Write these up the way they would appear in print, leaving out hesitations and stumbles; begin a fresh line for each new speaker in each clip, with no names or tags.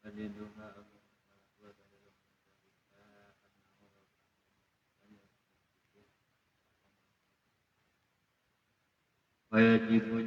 Wajibu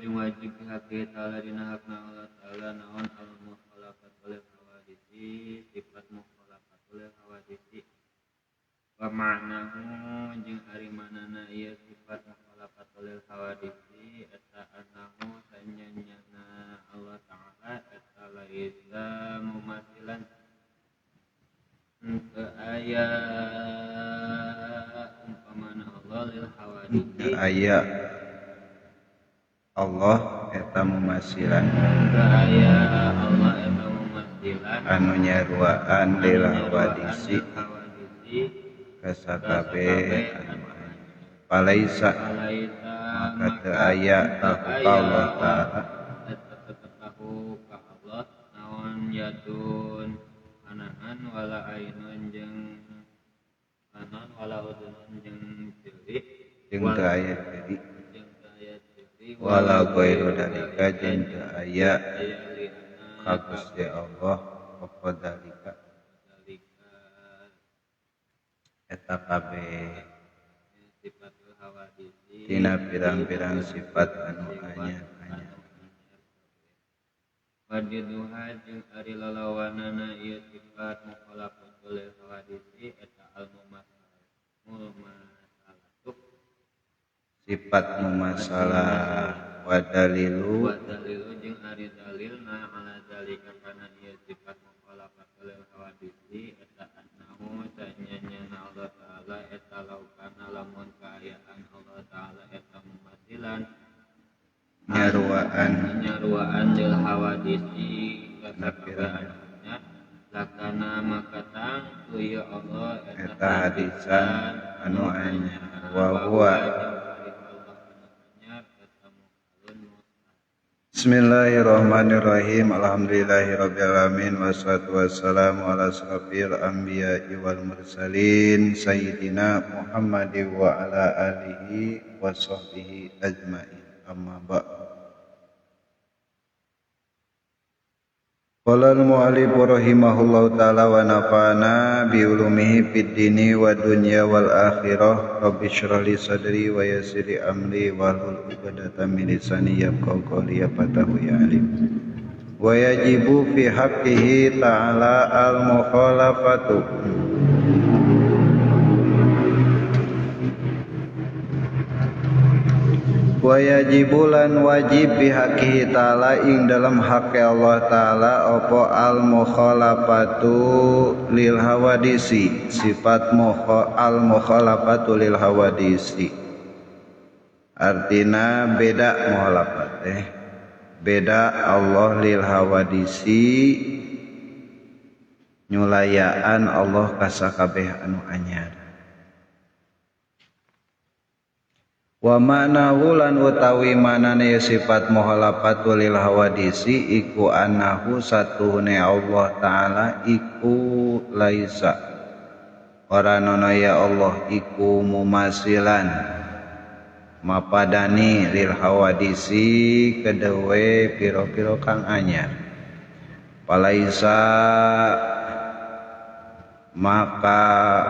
jeung wajib pihak ta'ala dina hakna Allah ta'ala naon al mukhalafatul hawadisi sifat mukhalafatul hawadisi wa ma'nahu jeung ari manana ieu sifat mukhalafatul hawadisi eta annahu sanyanyana Allah ta'ala eta laisa mumasilan henteu aya umpamana Allah lil hawadisi
aya Allah eta mumasilan
aya Allah eta mumasilan
anu nyaruaan lil hawadisi kasakabe anu palaisa maka teu aya lahu ka Allah ta'ala
eta tetep lahu ka Allah naon yadun anahan wala ainun jeung anan wala udunun jeung ceuli
jeung teu aya ceuli wala ghairu dalika jeung teu aya ka Gusti Allah apa dalika eta kabeh tina pirang-pirang sifat anu anyar-anyar
wadiduha jeung ari lalawanana ieu sifat mukhalafatul hawadisi eta al mumasalatu
sifat mumasalah wa dalilu
jeung ari dalilna ala zalika kana ieu sifat mukhalafatul hawadisi eta annahu sanyanyana Allah ta'ala eta laukana lamun kaayaan Allah ta'ala eta mumasilan nyaruaan lil hawadisi kasakabeannya lakana maka tangtu ya Allah
eta hadisan anu anyar wa huwa. Bismillahirrahmanirrahim. Alhamdulillahirabbil alamin wassalatu wassalamu ala asrofil anbiya'i wal mursalin sayyidina Muhammadin wa ala alihi wa sahbihi ajmain. Amma ba'd. Qala al-mu'allif rahimahullahu ta'ala wa nafa'ana bi ulumihi fid dini wa dunya wal akhirah. Rabbi shrah li sadri wa yassir li amri wahlul 'uqdatam min lisani yafqahu qawli ya fatahu ya alim. Wa yajibu fi haqqihi ta'ala al-mukhalafatu wa yajibu lan wajib bihaqqihi ta'ala ing dalam hak Allah ta'ala apa al mukhalafatu lil hawadisi sifat al mukhalafatu lil hawadisi artina beda mukhalafat beda Allah lil hawadisi nyulayaan Allah kasakabeh anu anyar. Wa ma'nahu lan utawi manane sifat mukhalafatul lil hawadisi iku annahu satuhune Allah ta'ala iku laisa ora nono ya Allah iku mumasilan mapadani lil hawadisi kedewe piro-piro kang anyar palaisa maka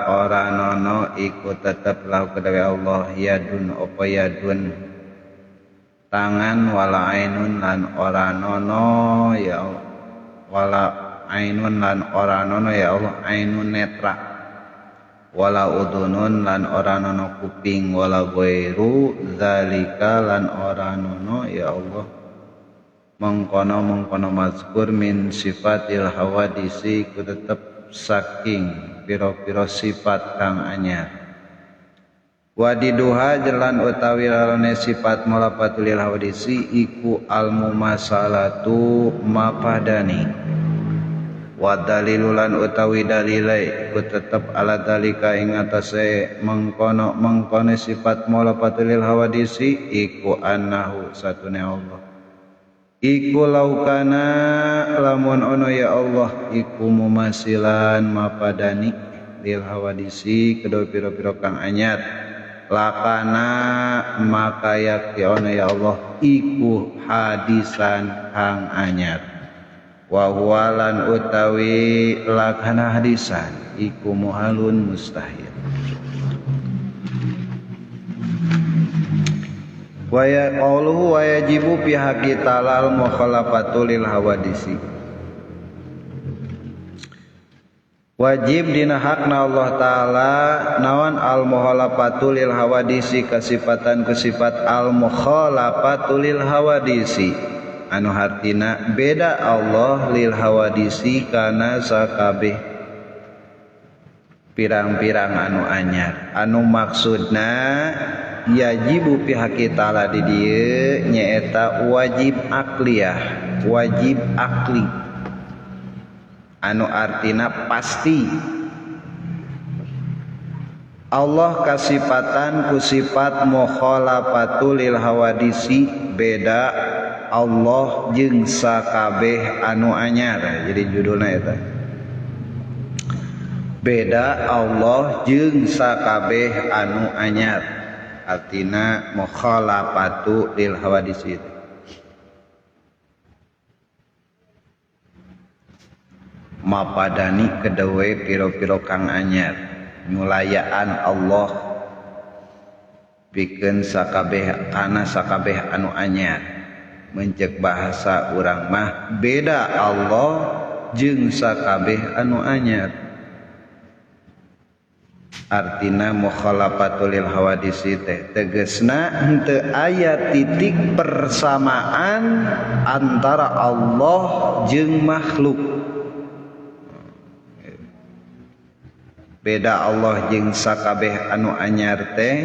ora nono iku tetep lahu kedewe Allah yadun apa yadun tangan wala ainun lan ora nono ya Allah wala ainun lan ora nono ya Allah ainun netra wala udunun lan ora nono kuping wala ghairu zalika lan ora nono ya Allah mengkono-mengkono mazkur min sifatil hawadisi iku tetep saking piro-piro sifat kang anyar. Wadiduha jelan utawi lalone sifat mulafatul lil hawadisi iku al mumasalatu mapadani wa dalilulan utawi dalile iku tetep ala dalika ing atase mengkono mengkone sifat mulafatul lil hawadisi iku annahu satune Allah iku laukana lamun ono ya Allah iku mumasilan mapadani lil hawadisi kedua piro-piro kang anyar lakana maka yakti ono ya Allah iku hadisan kang anyar. Wa huwa lan utawi lakana hadisan iku muhalun mustahil. Wa ya qauluhu wa yajibu fi haqqi ta'ala al mukhalafatu lil hawadisi. Wajib dina hakna Allah Ta'ala naon al mukhalafatu lil hawadisi kasifatan kusifat al mukhalafatu lil hawadisi anu hartina beda Allah lil hawadisi kana sakabeh pirang-pirang anu anyar anu maksudna yajibu fi haqqi ta'ala di dieu nyaeta wajib akliyah wajib akli anu artina pasti Allah kasipatan ku sifat mukhalafatu lil hawadisi beda Allah jeung sakabeh anu anyar. Jadi judulna eta beda Allah jeung sakabeh anu anyar artina mukhalafatu lil hawadisi. Mapadani kedewe piro-piro kang anyar nyulayaan Allah pikeun sakabeh kana sakabeh anu anyar mencek bahasa urang mah beda Allah jeung sakabeh anu anyar artina mukhalafatul lil hawadisi teh tegesna henteu aya titik persamaan antara Allah jeung makhluk. Beda Allah jeung sakabeh anu anyar teh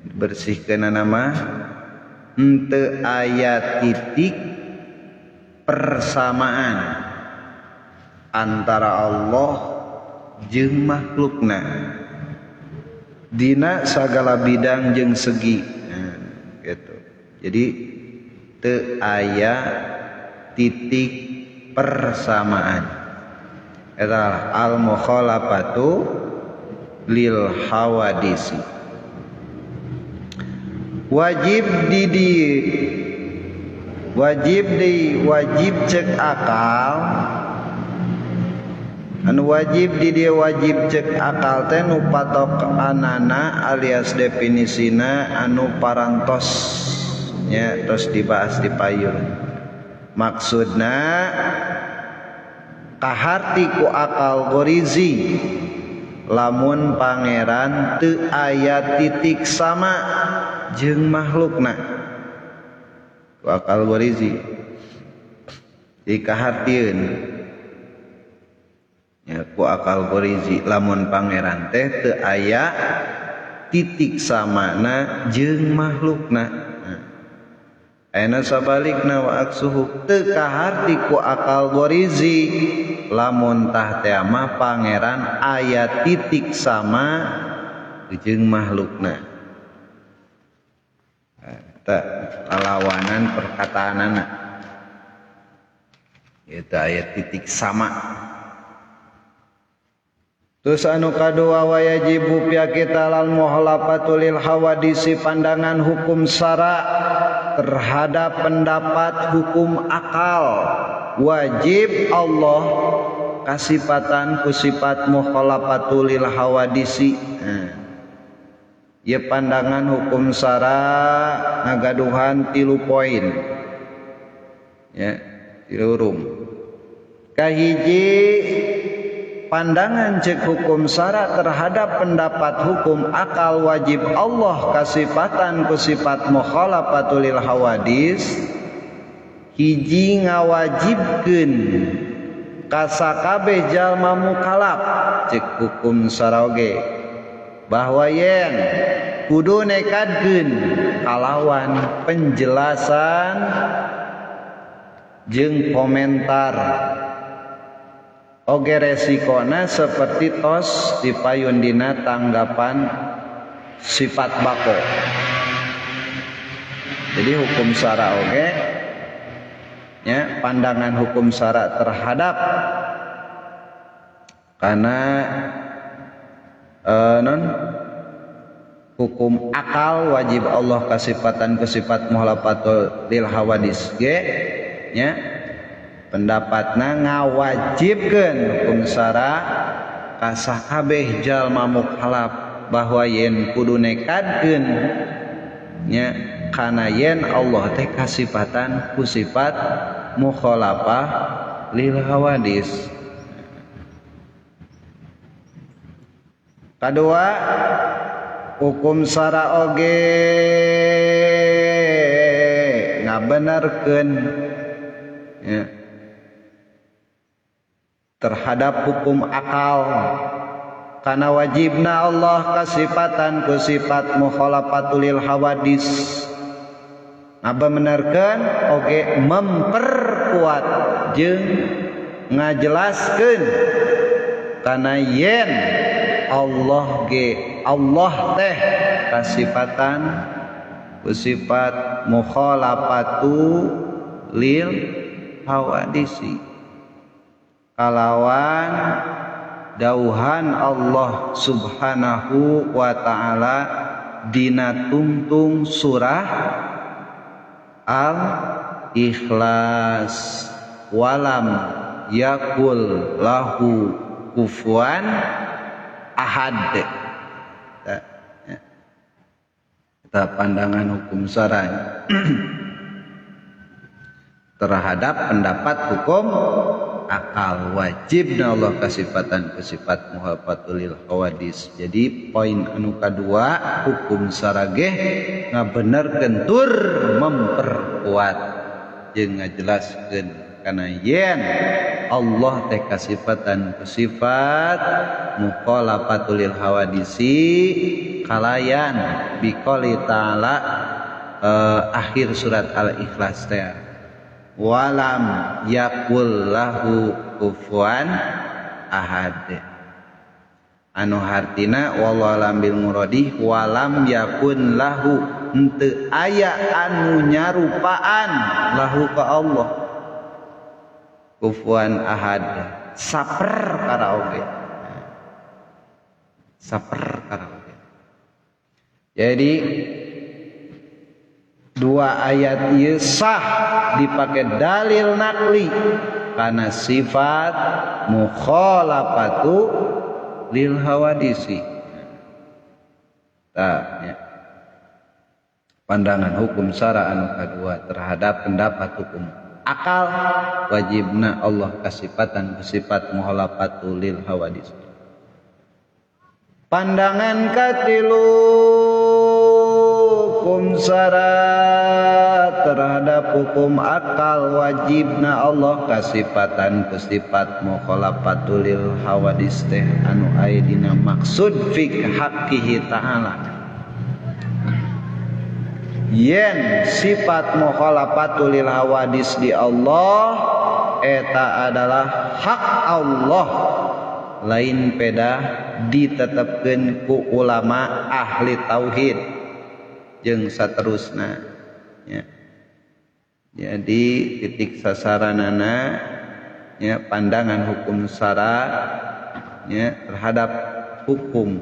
bersihkeunana mah henteu aya titik persamaan antara Allah jeung makhlukna dina sagala bidang jeung segi. Nah, gitu. Jadi teu aya titik persamaan eta al mukhalafatu lil hawadisi. Wajib di wajib di wajib cek akal anu wajib di dia wajib cek akal teh nu patokanana alias definisina anu parantos nya terus dibahas di payun. Maksudna kaharti ku akal gorizi lamun pangeran teu aya titik sama jeung makhlukna ku akal gorizi dikahartieun ya ku akal gorizi lamun pangeran teh teu aya titik samana jeung makhlukna. Ayeuna sabalikna wa aksuhu teu kaharti ku akal gorizi lamun tah teh mah pangeran aya titik sama jeung makhlukna. Eta lalawanan perkataanana eta aya titik sama. Terus anu kadua wa yajibu fi talal muhalafatu lil hawadisi pandangan hukum syara terhadap pendapat hukum akal wajib Allah kasipatan ku sifat mukhalafatu lil hawadisi. Ieu pandangan hukum syara ngagaduhan 3 poin ya, 3 rum. Kahiji pandangan cek hukum syara terhadap pendapat hukum akal wajib Allah kasifatan ku sifat mukhalafatul lil hawadis hiji ngawajibkeun ka sakabeh jalma mukallaf cek hukum syara oge bahwa yen kudu nekadkeun kalawan penjelasan jeung komentar oge resikona seperti tos dipayun dina tanggapan sifat bako. Jadi hukum syara oge ya, pandangan hukum syara terhadap karena non hukum akal wajib Allah kasifatan kesifat muhalafatul lil hawadis ge nya Pendapatna ngawajibkeun hukum syara ka sakabeh jalma mukallaf bahwa yen kudu nekadkeun nya kana yen Allah teh kasipatan ku sifat mukhalafah lil hawadis. Kadua hukum syara oge ngabenerkeun ya, terhadap hukum akal kana wajibna Allah kasifatan ku sifat mukhalafatul lil hawadis. Ngabenerkeun oge memperkuat jeung ngajelaskeun kana yen Allah ge Allah teh kasifatan ku sifat mukhalafatu lil hawadisi kalawan dauhan Allah subhanahu wa ta'ala dina tungtung surah Al-Ikhlas walam yakul lahu kufuwan ahad. Kita pandangan hukum syara terhadap pendapat hukum akal wajibna Allah kasifatan sifat mukhalafatul lil hawadis. Jadi poin anu kadua hukum syara ge ngabenerkeun tur memperkuat jeung ngajelaskeun kana yen Allah teh kasifatan sifat mukhalafatul lil hawadisi kalayan biqouli ta'ala akhir surat Al-Ikhlas teh walam yakul lahu kufuwan ahad anu hartina wallahu alam bil muradi walam yakun lahu henteu aya anu nyarupaan lahu ka Allah kufuwan ahad saperkara oge saperkara oge. Jadi dua ayat ieu sah dipakai dalil nakli karena sifat mukhalafatu lil hawadisi. Tah ya. Pandangan hukum syara anu kadua terhadap pendapat hukum akal wajibna Allah kasifatan sifat mukhalafatu lil hawadis. Pandangan katilu hukum syara terhadap hukum akal wajibna Allah kasifatan sifat mukhalafatul lil hawadis teh anu aya dina maksud fi haqqihi ta'ala. Yen sifat mukhalafatul lil hawadis di Allah eta adalah hak Allah lain peda ditetepkeun ku ulama ahli tauhid jeung saterusna ya. Jadi titik sasaranana ya, pandangan hukum syara ya, terhadap hukum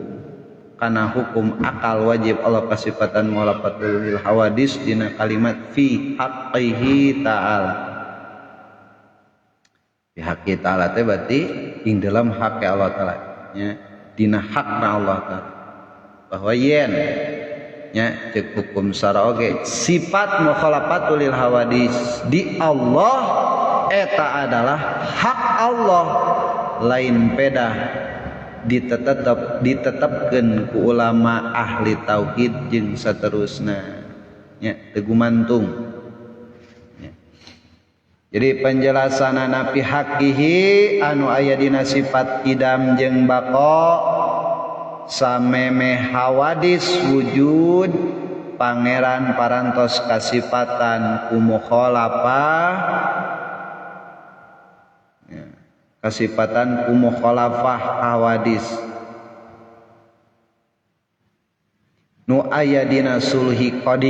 kana hukum akal wajib Allah kasifatan mukhalafatul lil hawadis dina kalimat fi haqqihi ta'ala. Fi haqqi ta'ala teh berarti ing dalam hak Allah ta'ala ya, dina hakna Allah ta'ala bahwa yen nya cek hukum syara oge sifat mukhalafatul lil hawadis di Allah eta adalah hak Allah lain pedah ditetepkeun ku ulama ahli tauhid jeung saterusna nya teu gumantung nya. Jadi penjelasanana fi haqqihi anu aya dina sifat idam jeung baqa sameme hawadis wujud pangeran parantos kasifatan ku mukhalafah ya, kasifatan ku mukhalafah hawadis nu aya dina sulhi qadim.